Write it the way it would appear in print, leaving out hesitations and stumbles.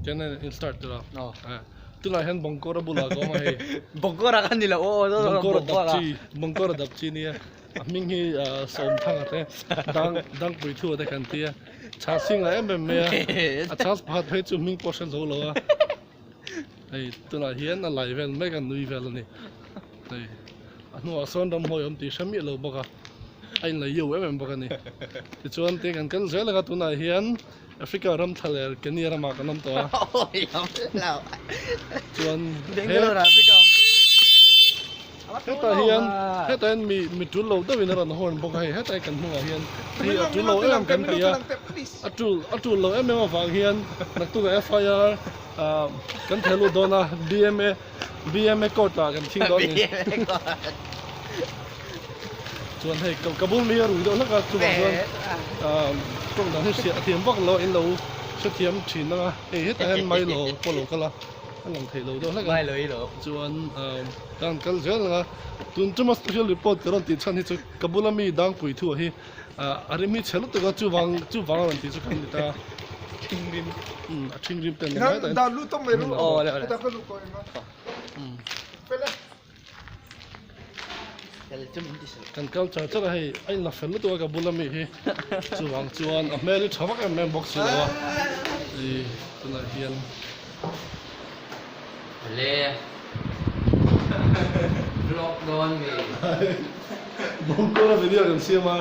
Tian a in start tur a. Tunah hian Bawngkawra bulah ka awm a hei. Bawngkawra kha ni lo aw Bawngkawra dap chi Bawngkawra dap chi nia. A hming hi Sawmthanga te dang dangpui thu te kan tia. Chhasing lah em em mai a. A chhas pakhat phei chu hming pawh hre zo lo a. Hei tunah hian a lai vel mek a nui vel a ni. Hei a hnuah sawn ramhuai awm tih hre miah lo bawk a. A inlei yo em em bawk a ni. Tichuan te kan kal zel ang a tunah hian Africa ram thla leh Kenya ramah kan awm tawh a. Chuan he hetah hian hetah hian mi mi tul lo deuhin a rawn horn bawk a hei hetah kan hnungah hian hei a tul lo em em kan ti a a tul a tul lo em em avang hian naktukah FIR ah kan theh lut dawn a BMA BMA court ah kan thing dawn a ni. Chuan hei ka bul mi a rui deuh hlek a chuvang chuan tawng dan hi hriat a thiam vak lo a in lo hrethiam thin ang a hei hetah hian Milo pawh lo kal a a lang theih lo deuh hlek a chuan ka han kal zel ang a tun chuma special report ka rawn tih chhan hi chu ka bula mi dangpui thu ah hi a rim hi chhe lutuk a chuvang chuvang a rawn tih chu kan ni ta a thing rim te an ni mai ta Kan kal char char a hei a inla fel lutuk a ka bula mi hi chuvang chuan a hmel hi tha vak em em bawk si lo a ih tunah hian Le vlog dawn mi Bawngkawra video kan siam a.